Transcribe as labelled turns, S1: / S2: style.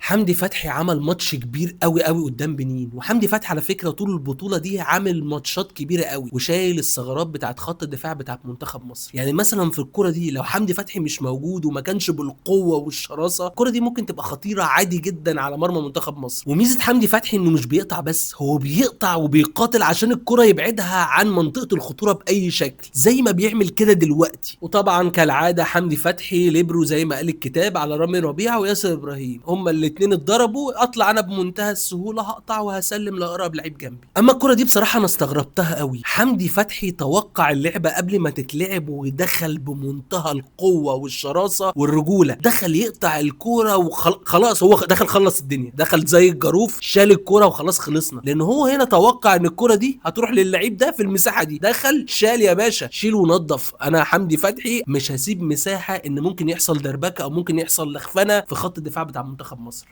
S1: حمدي فتحي عمل ماتش كبير قوي قوي قدام بنين، وحمدي فتحي على فكرة طول البطولة دي عامل ماتشات كبيرة قوي وشايل الثغرات بتاعت خط الدفاع بتاعت منتخب مصر. يعني مثلا في الكره دي لو حمدي فتحي مش موجود وما كانش بالقوة والشراسه، الكره دي ممكن تبقى خطيرة عادي جدا على مرمى منتخب مصر. وميزه حمدي فتحي انه مش بيقطع بس، هو بيقطع وبيقاتل عشان الكره يبعدها عن منطقة الخطورة باي شكل زي ما بيعمل كده دلوقتي. وطبعا كالعادة حمدي فتحي ليبرو زي ما قال الكتاب على رامي ربيعة وياسر ابراهيم، هما الاثنين اتضربوا، اطلع انا بمنتهى السهولة هقطع وهسلم لاقرب لعيب جنبي. اما الكره دي بصراحة انا استغربتها قوي، حمدي فتحي توقع اللعبة قبل ما تتلعب ودخل بمنتهى القوة والشراسه والرجوله، دخل يقطع الكورة وخلاص، هو دخل خلص الدنيا، دخل زي الجاروف شال الكورة وخلاص خلصنا، لان هو هنا توقع ان الكورة دي هتروح للعيب ده في المساحة دي، دخل شال يا باشا، شيل ونظف. انا حمدي فتحي مش هسيب مساحة ان ممكن يحصل دربكه او ممكن يحصل لخفنه في خط الدفاع بتاع منتخب مصر.